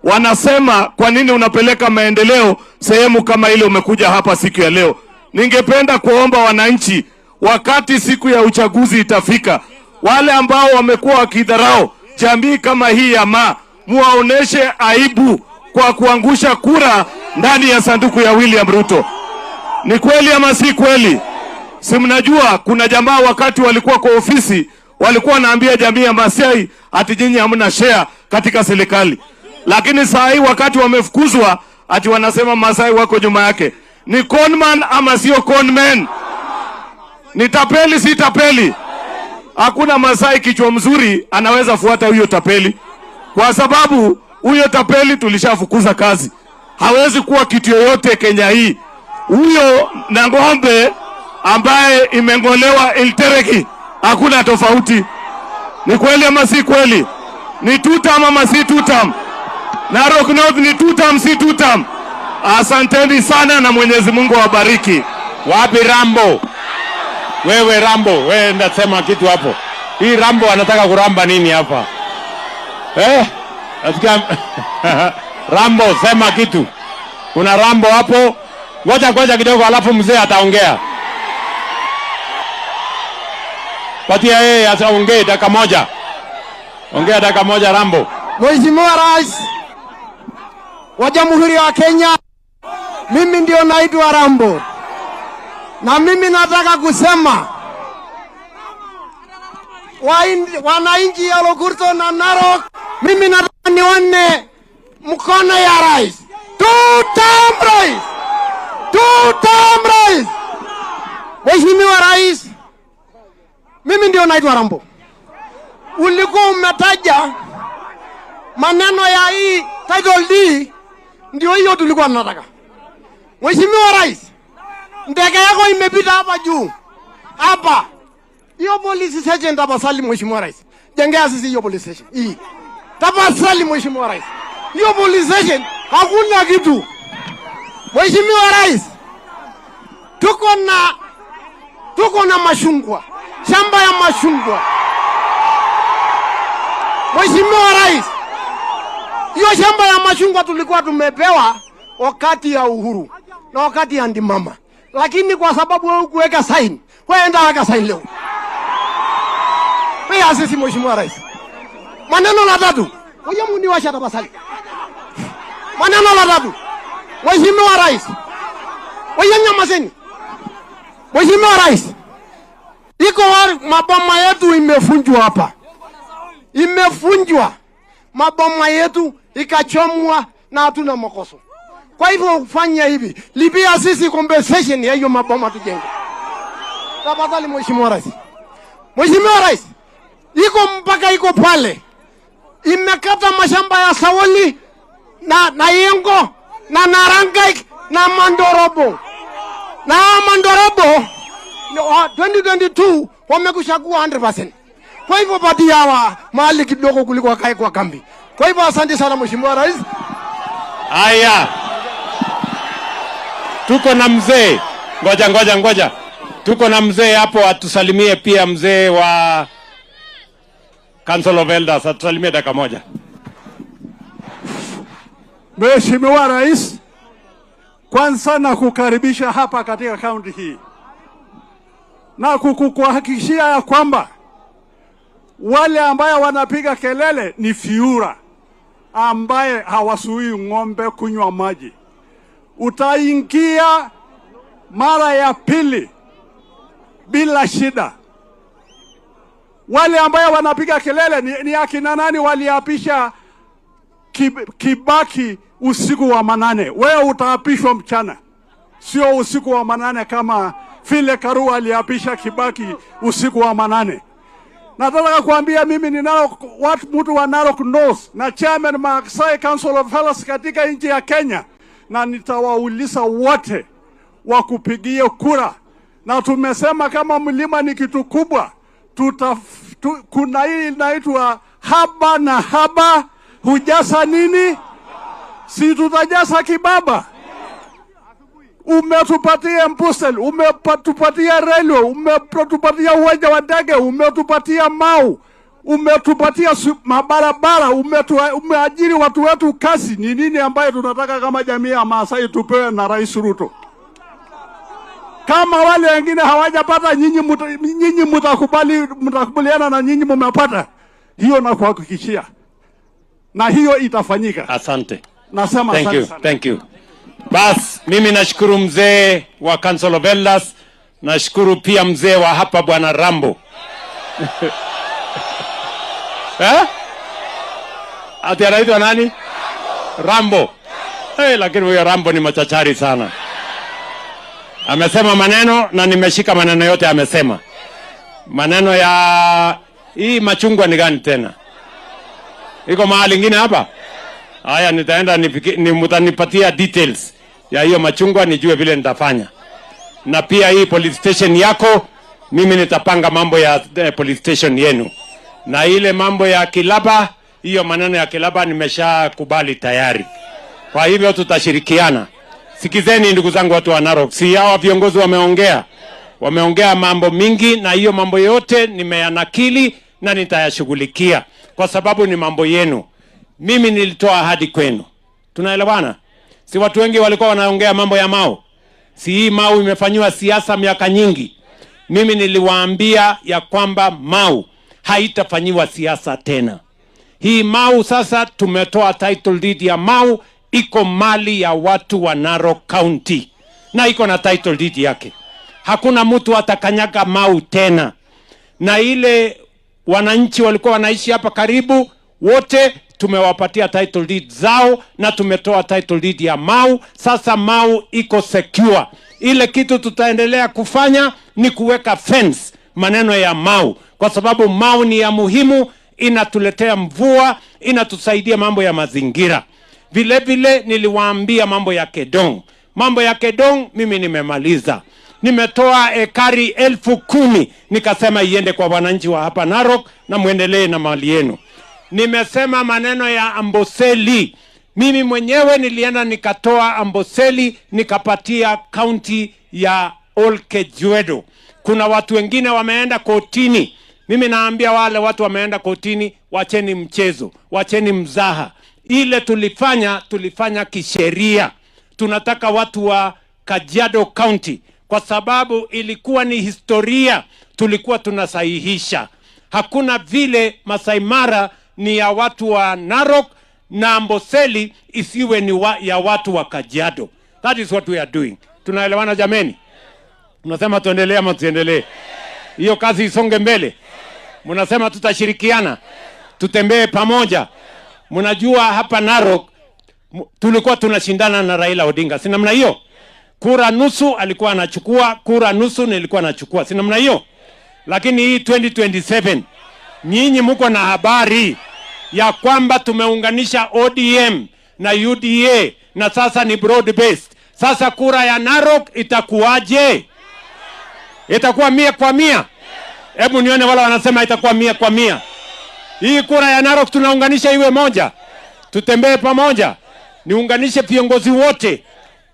K: Wanasema kwa nini unapeleka maendeleo sehemu kama ile umekuja hapa siku ya leo. Ningependa kuomba wananchi, wakati siku ya uchaguzi itafika, wale ambao wamekuwa wakidharau jamii kama hii ya Ma, muwaoneshe aibu kwa kuangusha kura ndani ya sanduku ya William Ruto. Ni kweli ama si kweli? Si mnajua kuna jamaa wakati walikuwa kwa ofisi walikuwa wanaambia jamii ya Masai ati nyinyi hamna share katika serikali. Lakini saa hii wakati wamefukuzwa ati wanasema Masai wako nyuma yake. Ni conman ama sio conman? Ni tapeli si tapeli? Hakuna Masai kichwa mzuri anaweza fuata huyo tapeli. Kwa sababu huyo tapeli tulishafukuza kazi. Hawezi kuwa kitu yoyote Kenya hii. Huyo na ng'ombe ambaye imengolewa Iltereki hakuna tofauti. Ni kweli ama si kweli? Ni tutam ama si tutam? Narok North ni tutam si tutam? Asanteni sana na Mwenyezi Mungu awabariki.
A: Wapi Rambo? Wewe Rambo, wewe ndasema kitu hapo. Hii Rambo anataka kuramba nini hapa? Nasikia Rambo sema kitu. Kuna Rambo hapo. Ngoja kidogo alafu mzee ataongea. Patia yeye ataongee dakika moja. Ongea dakika moja Rambo.
L: Mheshimiwa Rais wa Jamhuri ya Kenya, mimi ndio naitwa Rambo. Na mimi nataka kusema wananchi ya Lokurto na Narok, mimi nataka nione mkono ya rais. Two term rais. Two term rais. Mheshimiwa Rais, mimi ndio naitwa Rambo. Ulikuwa umetaja maneno ya hii title D, ndio hiyo tulikuwa tunataka. Mheshimiwa Rais, ndege yako imepita hapa juu. Hapa. Hiyo police station tafadhali Mheshimiwa Rais. Jengea sisi hiyo police station. Hii. Tafadhali Mheshimiwa Rais. Hiyo police station hakuna kitu. Mheshimiwa Rais, Tuko na mashungwa, shamba ya mashungwa. Mheshimiwa Rais, hiyo shamba ya mashungwa tulikuwa tumepewa wakati ya Uhuru na wakati ya Ndimama, lakini kwa sababu wewe hukuweka sign, wewe enda weka sign leo. Wewe asisi Mheshimiwa Rais. Maneno la tatu, ngoja muniwasha tafadhali. Maneno la tatu, Mheshimiwa Rais, wewe nyamazeni. Mheshimiwa Rais, iko maboma yetu imefunjwa hapa. Imefunjwa maboma yetu ikachomwa na hatuna makosa. Kwa hivyo fanya hivi, lipia sisi compensation ya hiyo maboma tujenge. Tafadhali Mheshimiwa Rais. Mheshimiwa Rais, iko mpaka iko pale. Imekata mashamba ya Sawoli na Yengo na Narangaik na Mandorobo. Na Mandorobo 2022 wamekushagua 100%. Kwa hivyo patia hawa mahali kidogo kuliko wakae kwa kambi. Kwa hivyo asante sana Mheshimiwa Rais.
A: Haya. Tuko na mzee. Ngoja. Tuko na mzee hapo atusalimie pia, mzee wa Council of Elders atusalimie dakika moja.
H: Mheshimiwa Rais, kwanza na kukaribisha hapa katika kaunti hii na kukuhakikishia ya kwamba wale ambaye wanapiga kelele ni fiura ambaye hawasui ng'ombe kunywa maji. Utaingia mara ya pili bila shida. Wale ambaye wanapiga kelele ni akina nani waliapisha Kibaki usiku wa manane? Wewe utaapishwa mchana, sio usiku wa manane kama vile Karua aliapisha Kibaki usiku wa manane. Nataka kuambia mimi ni Narok, watu mtu wa Narok North na chairman Maasai Council of Elders katika nchi ya Kenya, na nitawauliza wote wakupigie kura. Na tumesema kama mlima ni kitu kubwa, kuna hii inaitwa haba na haba hujasa nini? Si tutajaza kibaba. Umetupatia Mpusel, umetupatia railway, umetupatia uwanja wa ndege, umetupatia Mau, umetupatia mabarabara, umeajiri watu wetu kazi. Ni nini ambayo tunataka kama jamii ya Maasai tupewe na Rais Ruto? Kama wale wengine hawajapata, nyinyi mtakubali, mtakubaliana na nyinyi mmepata. Hiyo na kuhakikishia. Na hiyo itafanyika.
A: Asante.
H: Nasema
A: thank
H: asante
A: you.
H: Sana.
A: Thank you. Bas, mimi nashukuru mzee wa Council of Elders, nashukuru pia mzee wa hapa Bwana Rambo. Eh? Ati anaitwa nani? Rambo. Hey, lakini huyo Rambo ni machachari sana. Amesema maneno na nimeshika maneno yote amesema. Maneno ya hii machungwa ni gani tena? Iko mahali ingine hapa? Haya, nitaenda mtanipatia details ya hiyo machungwa nijue vile nitafanya. Na pia hii police station yako, mimi nitapanga mambo ya police station yenu. Na ile mambo ya Kilaba, hiyo maneno ya Kilaba nimeshakubali tayari. Kwa hivyo tutashirikiana. Sikizeni ndugu zangu watu wa Narok, si hawa viongozi wameongea. Wameongea mambo mingi na hiyo mambo yote nimeyanakili na nitayashughulikia kwa sababu ni mambo yenu. Mimi nilitoa ahadi kwenu. Tunaelewana? Si watu wengi walikuwa wanaongea mambo ya Mau. Si hii Mau imefanywa siasa miaka nyingi. Mimi niliwaambia ya kwamba Mau haitafanyiwa siasa tena. Hii Mau sasa tumetoa title deed ya Mau, iko mali ya watu wa Narok County na iko na title deed yake. Hakuna mtu atakanyaga Mau tena. Na ile wananchi walikuwa wanaishi hapa karibu wote tumewapatia title deed zao na tumetoa title deed ya Mau. Sasa Mau iko secure. Ile kitu tutaendelea kufanya ni kuweka fence maneno ya Mau, kwa sababu Mau ni ya muhimu, inatuletea mvua, inatusaidia mambo ya mazingira. Vile vile niliwaambia mambo ya Kedong. Mambo ya Kedong mimi nimemaliza. Nimetoa ekari 10,000 nikasema iende kwa wananchi wa hapa Narok na muendelee na mali yenu. Nimesema maneno ya Amboseli. Mimi mwenyewe nilienda nikatoa Amboseli nikapatia county ya Olkejuedo. Kuna watu wengine wameenda kotini. Mimi naambia wale watu wameenda kotini, wacheni mchezo, wacheni mzaha. Ile tulifanya, tulifanya kisheria. Tunataka watu wa Kajiado County, kwa sababu ilikuwa ni historia tulikuwa tunasahihisha. Hakuna vile Masai Mara ni ya watu wa Narok na Amboseli isiwe ni ya watu wa Kajiado. That is what we are doing. Tunaelewana jameni? Mnasema tuendelee ama tusiendelee? Hiyo kazi isonge mbele. Mnasema tutashirikiana, tutembee pamoja. Mnajua hapa Narok tulikuwa tunashindana na Raila Odinga, si namna hiyo? Kura nusu alikuwa anachukua, kura nusu nilikuwa nachukua, si namna hiyo? Lakini hii 2027 nyinyi mko na habari ya kwamba tumeunganisha ODM na UDA na sasa ni broad based. Sasa kura ya Narok itakuwaje? Itakuwa 100 kwa 100? Hebu nione wala wanasema itakuwa 100 kwa 100. Hii kura ya Narok tunaunganisha iwe moja, tutembee pamoja, niunganishe viongozi wote.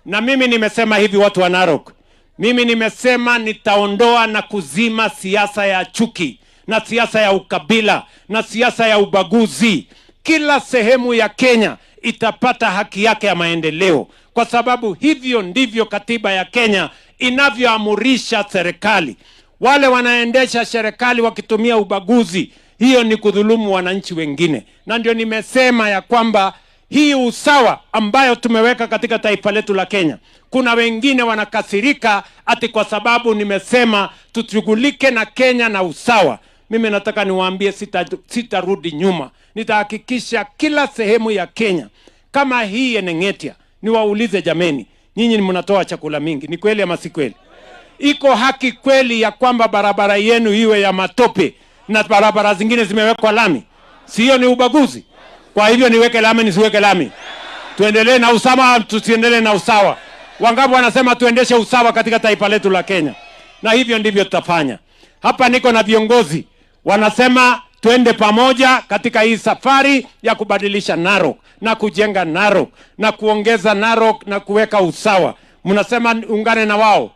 A: Na mimi nimesema hivi, watu wa Narok, mimi nimesema nitaondoa na kuzima siasa ya chuki na siasa ya ukabila na siasa ya ubaguzi. Kila sehemu ya Kenya itapata haki yake ya maendeleo, kwa sababu hivyo ndivyo katiba ya Kenya inavyoamurisha serikali. Wale wanaendesha serikali wakitumia ubaguzi, hiyo ni kudhulumu wananchi wengine, na ndio nimesema ya kwamba hii usawa ambayo tumeweka katika taifa letu la Kenya, kuna wengine wanakasirika ati kwa sababu nimesema tushughulike na Kenya na usawa. Mimi nataka niwaambie, sitarudi nyuma. Nitahakikisha kila sehemu ya Kenya kama hii Enengetia. Niwaulize jameni, nyinyi mnatoa chakula mingi, ni kweli ama si kweli? Iko haki kweli ya kwamba barabara yenu iwe ya matope na barabara zingine zimewekwa lami? Sio ni ubaguzi? Kwa hivyo niweke lami nisiweke lami? Tuendelee na usawa, tusiendelee na usawa? Wangapi wanasema tuendeshe usawa katika taifa letu la Kenya? Na hivyo ndivyo tutafanya. Hapa niko na viongozi wanasema tuende pamoja katika hii safari ya kubadilisha Narok na kujenga Narok na kuongeza Narok na kuweka usawa. Mnasema ungane na wao,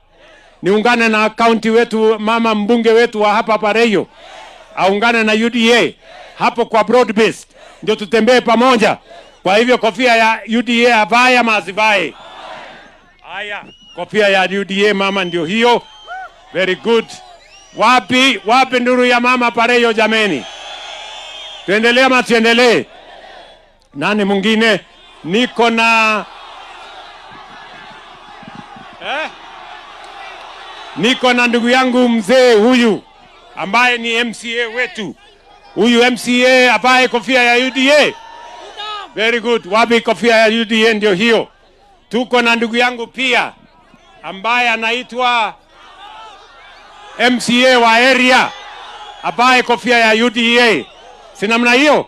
A: niungane na kaunti wetu, mama mbunge wetu wa hapa Pareyo aungane na UDA hapo kwa broad based, ndio tutembee pamoja. Kwa hivyo kofia ya UDA avae ama asivae? Haya, kofia ya UDA mama ndio hiyo. Very good. Wapi wapi nduru ya mama Pareyo jameni? Tuendelee ama tuendelee? Nani mwingine? Niko na eh? Niko na ndugu yangu mzee huyu ambaye ni MCA wetu. Huyu MCA avae kofia ya UDA. Very good. Wapi kofia ya UDA? Ndio hiyo. Tuko na ndugu yangu pia ambaye anaitwa MCA wa area avae kofia ya UDA. Si namna hiyo?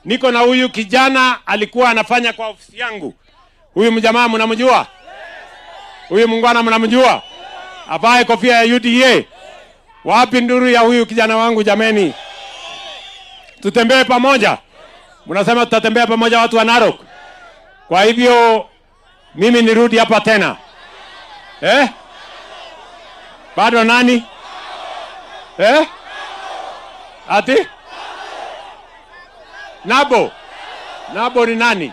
A: Niko na huyu kijana alikuwa anafanya kwa ofisi yangu. Huyu mjamaa mnamjua? Huyu mungwana mnamjua? Avae kofia ya UDA. Wapi nduru ya huyu kijana wangu jameni? Tutembee pamoja. Mnasema tutatembea pamoja watu wa Narok. Kwa hivyo mimi nirudi hapa tena. Eh? Bado nani? Eh? Ati? Nabo. Nabo ni nani?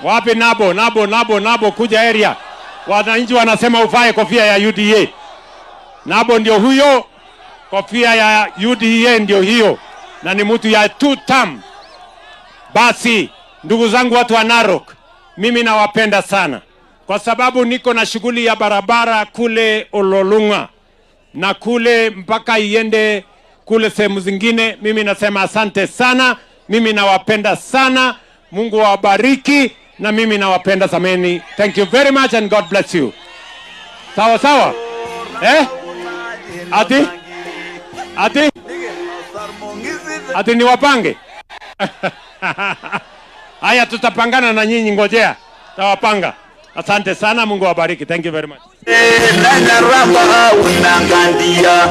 A: Wapi Nabo? Nabo, Nabo, Nabo kuja area. Wananchi wanasema uvae kofia ya UDA. Nabo ndio huyo, kofia ya UDA ndio hiyo, na ni mtu ya two term. Basi ndugu zangu watu wa Narok, mimi nawapenda sana kwa sababu niko na shughuli ya barabara kule Ololunga na kule mpaka iende kule sehemu zingine. Mimi nasema asante sana, mimi nawapenda sana. Mungu awabariki, na mimi nawapenda sameni. Thank you very much and God bless you. Sawa sawa, eh? Ati ati ati niwapange? Haya, tutapangana na nyinyi, ngojea, tawapanga. Asante sana, Mungu awabariki. Thank you very much.
M: Nanyaramba unangandia.